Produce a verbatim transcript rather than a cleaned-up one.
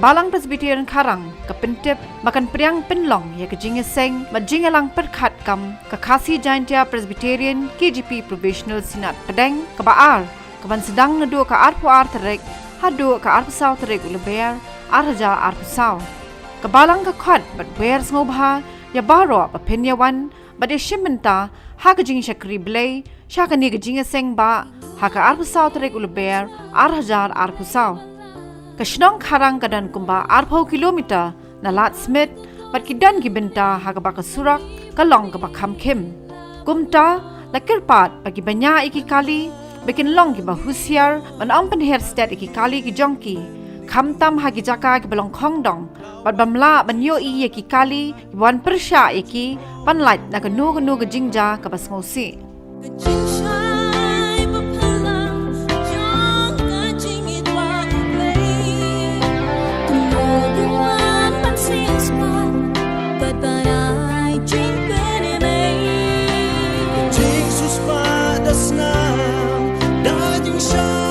Balang Presbyterian Kharang ka pyntip ba kan pdiang pynlong ïa ka jingïaseng bad jingïalang pyrkhat kam ka Khasi Jaintia Presbyterian K J P Provisional Synod Pdeng kaba ar, kaban sdang naduh ka arphew ar tarik haduh ka arphew saw tarik u Lber ar hajar arphew saw. Ka Balang ka khot bad wer sngewbha ïa baroh ba phin ïawan bad ïashim bynta ha ka jingshakri Blei sha kane ka jingïaseng bah ha ka arphew saw tarik u Lber ar hajar arphew saw. Ka shnong Kharang ka don kumba arphew kilometer na Lad Smit bad ki don ki bynta ha kaba ka surok ka long kaba kham khim. Kumta, la kyrpad ba kiba ñiah ïa ki kali ba kin long kiba husiar ban ym pynher stet ïa ki kali ki jong ki, khamtam ha ki jaka kiba long khongdong, bad bym lah ban ïohi ïa ki kali kiba wan pyrshah ïa ki ban lait na kano kano ka jingjia kaba sngewsih. Ka jingshai ba phylla jong ka jingïeit ba U Blei. Kumno ka wan ban sngewsih bad ban ai jingpynim. Ka jingsuhspah da snam, da jingshai